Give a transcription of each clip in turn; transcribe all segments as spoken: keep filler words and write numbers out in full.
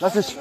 Lass es.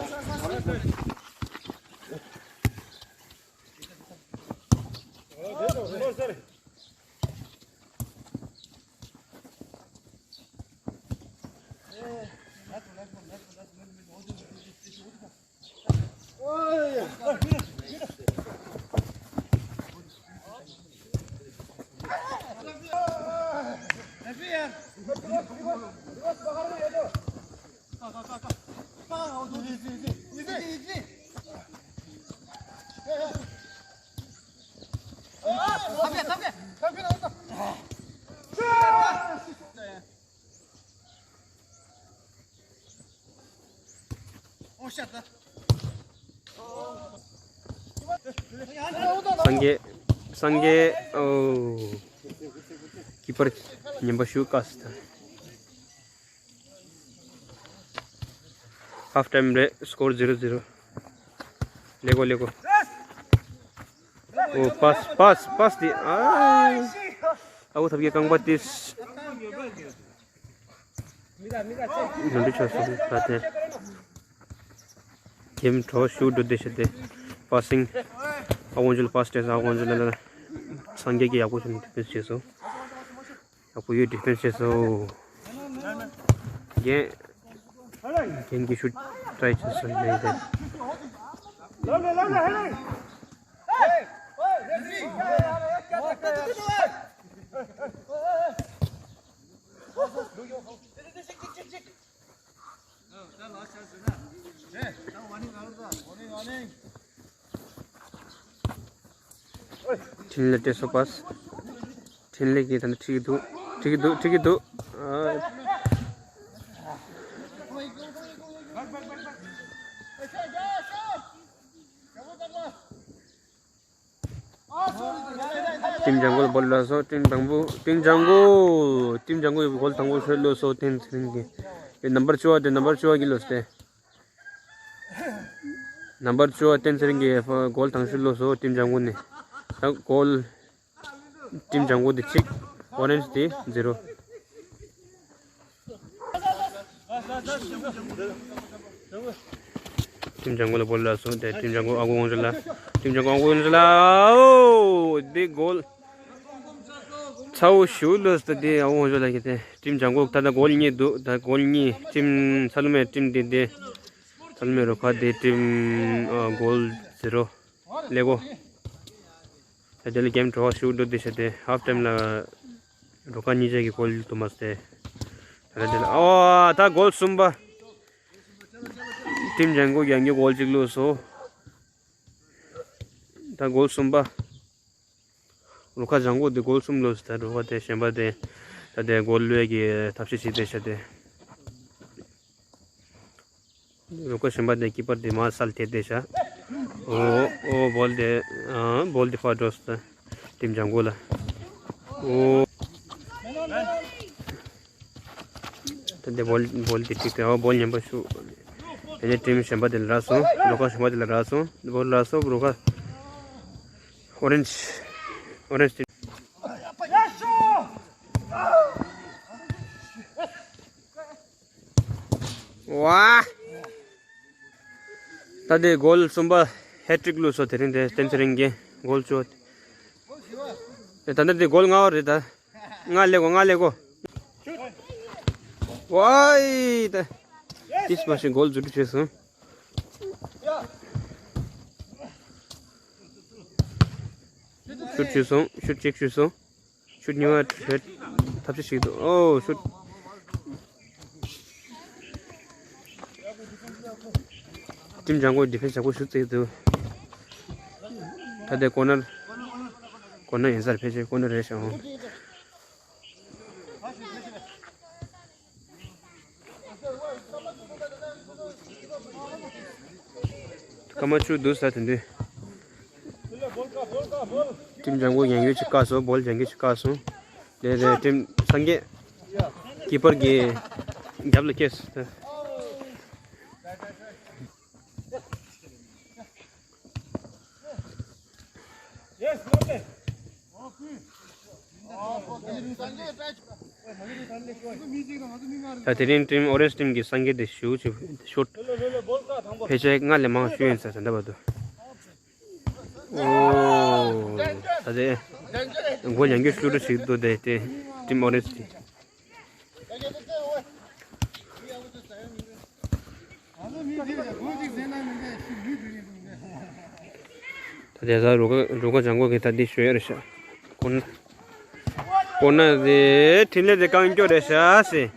སངས་རྒྱས། སངས་རྒྱས། ཨོ། ཀི་པར་ཉན་པ་ཞུ་དཀའ་སི་ད། ཧབ་ཊའིམ་རེད། སྐོར་ཛི་རོ་ཛི་རོ། ལེགས་གོ། ལེགས་གོ། ཨོ། པཱས། པཱས། པཱས་དེ། ཨ། ཨའུ་ཐབ་ཀྱི་རྐང་པ་དེ། ནོར་འཁྲུལ་ཆགས་སོང་། ད་དེ་གེམ་གྲོགས་ཤུགས་འགྲོ་བདེ་ཤ་དེ། པཱ་སིང་། ཨ་ཝང་ཇུ་ལ་པཱས་སྟེ། ཨ་ཝང་ཇུ་ལ་ལ་ལ། སངས་རྒྱས་ཀྱིས་ཡག་པོ་བྱུང་དེ་བྱས་སོང་། ཡག་པོ་ཡོད། ཌི་ཕེན་སི་བྱས་སོང་། རྒན། རྒན་གྱིས་ཤུ་ཊི་ཊི་རའི་བྱས་སོང་། ཡིན་ནའི་དེ། འཕྲིན་ལས་སྤྲད་སོང་། པཱས། འཕྲིན་ལས་ཀྱིས་ད་ནི་ཁྲིད་ཀྱི་འདུག་ཁྲིད་ཀྱི་འདུག་ཁྲིད་ཀྱི་འདུག་ཨ། ཊིམ་ལྗང་གུ་ལ་བོལ་ལ་སོང་། ཊིམ་དང་པོ། ཊིམ་ལྗང་གུ། ཊིམ་ལྗང་གུ་ཡི་གོལ་དང་པོ་ཤོད་ལོ་སོ་བསྟན་ཚེ་རིང་གིས། ཨེ། ནམ་བར་བཅུ་བ་དེ། ནམ་བར་བཅུ་བ་གིས་ལོ་སྟེ། ནམ་བར་བཅུ་བ་བསྟན་ཚེ་རིང་གིས་གོལ་དང་ཤོད་ལོ་སོ། ཊིམ་ལྗང་གུ་ནས། ད་གོལ། ཊིམ་ལྗང་གུ་དེ་གཅིག་ཨོ་རེན་ཇི་དེ་ཛི་རོ། ཊིམ་ལྗང་གུ་ལ་བོལ་ལ་སོང་། དེ་ཊིམ་ལྗང་གུ་ཨ་ཁུ་དབང་ཕྱུག་ལ། ཊིམ་ལྗང་གུ་ཨ་ཁུ་དབང་ཕྱུག་ལ། ཨོ། དེ་གོལ། ཚ་བོ་ཞུ་ལོས་ད་དེ་ཨ་ཁུ་དབང་ཕྱུག་ལ་གི་དེ། ཊིམ་ལྗང་གུ་ད་ལྟ་གོལ་གཉིས་འདུག་ད་གོལ་གཉིས། ཊིམ་ཚ་ལུ་མའི་ཊིམ་དེ་དེ། ཚ་ལུ་མའི་རུ་ཁག་དེ་ཊིམ། ཨ། གོལ་ཛི་རོ། ལེགས་གོ། ད་དེ་ལ་གེམ་འགྲོ་བ་ཞུ་འགྲོ་དེ་བྱས་ཏེ། ཧབ་ཊའིམ་ལ་རུ་ཁག་གཉིས་ཆ་གི་གོལ་དུ་མ་སྟེ། ད་དེ་ལ། ཨོ། ད་གོལ་གསུམ་པ། ཊིམ་ལྗང་གུ་ཡང་གི་གོལ་གཅིག་ལོས་སོ། ད་གོལ་གསུམ་པ། རུ་ཁག་ལྗང་གུ་དེ་གོལ་གསུམ་ལོས་སོ། ད་རུ་ཁག་དེ་གཞན་པ་དེ། ད་དེ་གོལ་ལོས་ཀྱི་ཐབས་ཤེས་བྱེད་དེ་བྱས་ཏེ། རུ་ཁག་གཞན་པ་དེ་ཀི་པར་དེ་མར་སལ་ཐེབས་ཏེ་བཞག་ཨོ། ཨོ། བོལ་དེ། ཨ། བོལ་དེ་ཕར་འགྲོ་སོང་། ཊིམ་ལྗང་གུ་ལ། ཨོ། ད་དེ་བོལ། བོལ་དེ་ཁྲིད་དེ། ཨོ། བོལ་ཉན་པ་ཞུ། དེ་ནས་ཊིམ་གཞན་པ་དེ་ལ་རག་སོང་། རུ་ཁག་གཞན་པ་དེ་ལ་རག་སོང་། བོལ་རག་སོང་། རུ་ཁག་ཨོ་རེན་ཇི། ཨོ་རེན་ཇི་ཊིམ། ཝ། ད་དེ་གོལ་གསུམ་པ་ཧེ་ཊིག་ལོས་སོ། དེ་རིང་དེ་བསྟན་ཚེ་རིང་གིས་གོལ་བཅུ་བ། ད་ལྟ་དེ་གོལ་ལྔ་བ་རེད་ད། ལྔ་ལེགས་གོ། ལྔ་ལེགས་གོ། ཝའི་ད། ཏིས་མ་ཤེས་གོལ་རྫུ་འཕྲུལ་བྱས་སོང་། ཤུད་ཆུད་སོང་། ཤུད་གཅིག་ཆུད་སོང་། ཤུད་གཉིས་པ་བྲོས་ཐབས་ཤེས་ཤིག་འདུག་ཨོ་ཤུད། ཊིམ་ལྗང་གུ་ཌི་ཕེན་སི་ཡག་པོ་ཞིག་བརྩིས་འདུག་ད་ལྟའི་ཀོར་ནར། ཀོར་ནར་ཡིན་ས་རེད། ཕལ་ཆེར་ཀོར་ནར་རེད་ཤག་སྐར་མ་བཅུ་འདུག་ས་དེ་འདུག་ཊིམ་ལྗང་གུ་ཡང་ཡོད་ཅིག་བཀག་སོང་། བོལ་ལྗང་གུ་ཅིག་བཀག་སོང་། རེད་རེད། ཊིམ་སངས་རྒྱས། ཀི་པར་གྱི་རྒྱབ་ལ་སྐྱེས་སོང་། ད་དེ་རིང་ཊིམ་ཨོ་རེན་ཇི་ཊིམ་གྱི་སངས་རྒྱས་དེ་ཞུ་ཆེ་ཤོར། ཕལ་ཆེར་སྔར་ལས་མང་ཤོས་ཡིན་ས་ཟེར་འདྲ་བ་འདུག་ཨོ། ད་དེ་མགོ་ཡང་རྒྱུ་ཤུ་རུ་ཞིག་འདུག་དེ་དེ་ཊིམ་ཨོ་རེན་ཇི་དེ། ད་དེ་ས་རུ་ཁ་རུ་ཁ་ལྗང་གུ་གི་ད་འདི་ཞུ་ཡ་རེད་ཤག་ཀོར་ནར། ཀོར་ནར་དེ་འཕྲིན་ལས་དེ་རྐང་སྐྱོ་རེད་ཤག་ཟེར།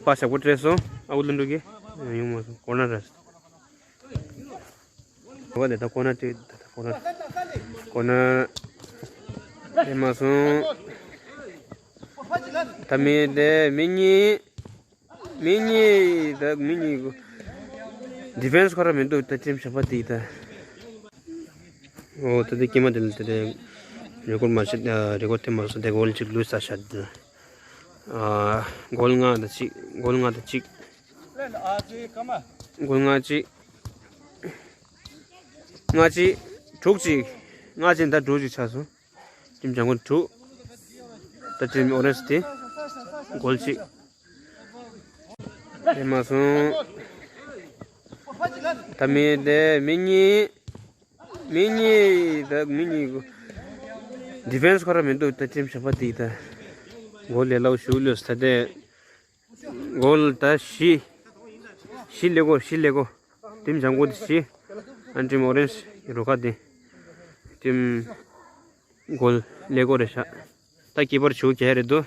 པ་ཞག་པོ་སྤྲད་སོང་། ཨ་ཁུ་ལྷུན་གྲུབ་ཀྱིས། ཡོང་མ་སོང་། ཀོར་ནར་རེད། འོ་དེ་ད་ཀོར་ནར་སྤྲད། ད་ད་ཀོར་ནར། ཀོར་ནར་སྤྲད་མ་སོང་། ད་མི་དེ་མི་གཉིས། མི་གཉིས་ད་མི་གཉིས། ཌི་ཕེན་སི་ཁོ་རང་མི་འདུག་ད་ཊིམ་གཞན་པ་དེ་ད། ཨོ་ད་དེ་སྐྱེས་མ་དེ་ལ་དེ་རེ་ཀོར་མ་བྱེད། རེ་ཀོར་དེ་མ་སོང་། དེ་གོལ་གཅིག་ལུས་ས་ཤ་དེ། ཨ་གོལ་ལྔ་དང་གཅིག་གོལ་ལྔ་དང་གཅིག་གོལ་ལྔ་གཅིག་ལྔ་གཅིག་དྲུག་གཅིག་ལྔ་གཅིག་ད་དྲུག་གཅིག་ཆགས་སོང་། ཊིམ་ལྗང་གུ་དྲུག་ད་ཊིམ་ཨོ་རེན་ཇི་དེ་གོལ་གཅིག་དེ་མ་སོང་། ད་མི་དེ་མི་གཉིས། མི་གཉིས་ད་མི་གཉིས། ཌི་ཕེན་སི་ཁོ་རང་མི་འདུག་ད་ཊིམ་གཞན་པ་དེ་ད། གོལ་ལས་སླ་བོ་ཞིག་ལུས་ས་དེ། གོལ་ད་བཞི། བཞི་ལས་གོ་བཞི་ལས་གོ་ཊིམ་ལྗང་གུ་དེ་བཞི། ཨ་ཊིམ་ཨོ་རེན་ཇི་རུ་ཁ་དེ། ཊིམ་གོལ་ལས་གོ་རེད་ཤག་ད་ཀི་པར་བྱེའུ་རྒྱལ་རེད་འདུག་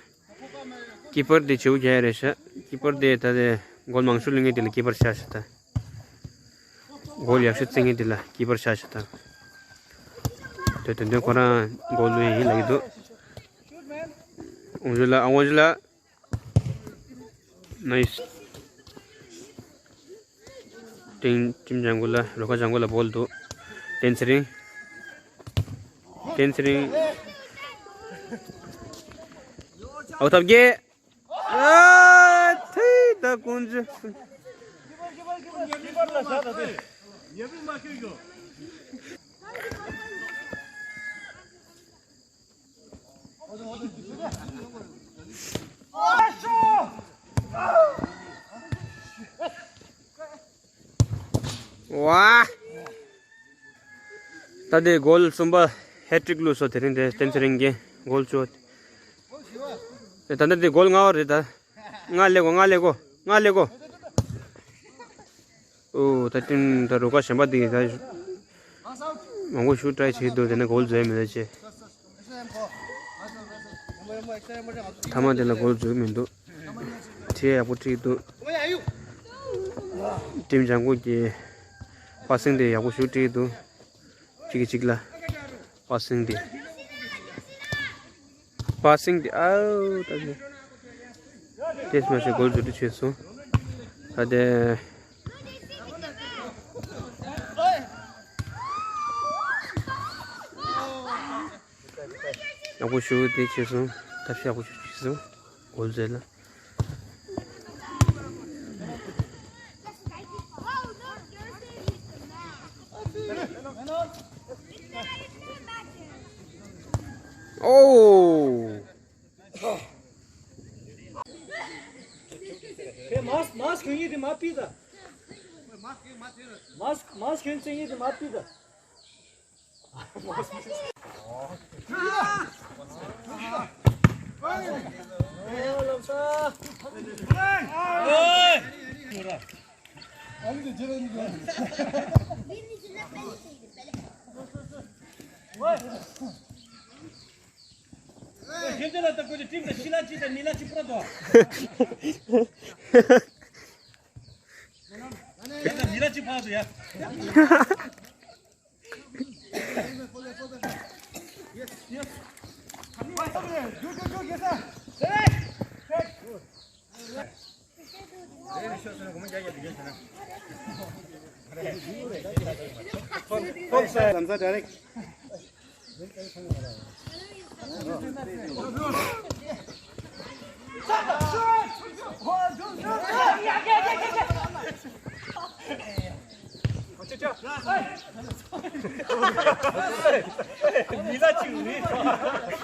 ཀི་པར་དེ་བྱེའུ་རྒྱལ་རེད་ཤག་ཀི་པར་དེ་ད་དེ་གོལ་མང་ཤོས་ལེན་མཁན་དེ་ལ་ཀི་པར་ཆགས་ཤག་ད་གོལ་ཡག་ཤོས་རྩེད་མཁན་དེ་ལ་ཀི་པར་ཆགས་ཤག་ད་དེ་དོན་དོན་ཁོ་རང་གོལ་ལོས་ཡིན་ལབ་ཀྱི་འདུག་ཨོང་ཞུ་ལ། ཨ་ཝང་ཞུ་ལ། ནའིས། ཊིམ་ལྗང་གུ་ལ། རུ་ཁ་ལྗང་གུ་ལ་བོལ་འདུག་བསྟན་ཚེ་རིང་། བསྟན་ཚེ་རིང་། ཨའོ་ཐབས་རྒྱལ། ཨ་ཐི་ད་ཀུན་ཇི། ཝ། ད་དེ་གོལ་གསུམ་པ་ཧེ་ཊིག་བླུགས་སོང་། དེ་རིང་དེ་བསྟན་ཚེ་རིང་གིས་གོལ་བཅུ། ད་ལྟ་དེ་གོལ་ལྔ་པ་རེད་ད། ལྔ་ལས་གོ་ལྔ་ལས་གོ་ལྔ་ལས་གོ་ཨོ་ད་ཊིམ་ད་རུ་ཁ་གཞན་པ་འདི་ད་མང་པོ་ཞུ་ཊ་རའི་བྱེད་འདུག་དེ་ནས་གོལ་འཛོལ་མི་འདུག་ཅེས། ཐ་མ་དེ་ལ་གོལ་འཛོལ་མི་འདུག་ཁྲིད་ཡག་པོ་ཁྲིད་འདུག་ཊིམ་ལྗང་གུ་གི་པ་སིང་དེ་ཡག་པོ་ཞུ་ཁྲིད་འདུག་གཅིག་གིས་གཅིག་ལ་པ་སིང་དེ། པ་སིང་དེ་ཨའུ་ད་དེ། དེས་མ་ཟད་གོལ་འཛུལ་བྱས་སོང་། ད་དེ། ཡག་པོ་ཞུ་དེ་བྱས་སོང་། ཐབས་ཤེས་ཡག་པོ་ཞུ་བྱས་སོང་། གོལ་རྩེད་ལ། ཨོ། མཱསི་མཱསི་གྱོན་ཡས་དེ་མར་ཕུད་ད། མཱསི་མཱསི་གྱོན་ཚེ་ཡས་དེ་མར་ཕུད་ད། ཁྱེད་ཚོ་ལ་ད་ཀོ་ཅི་ཊིམ་ད་ཤི་ལ་ཅི་ད་ནི་ལ་ཅི་པུ་ར་དོ། ཁྱེད་ད་ནི་ལ་ཅི་ཕ་དོ་ཡ། མི་ལ་ཅིག་རེད།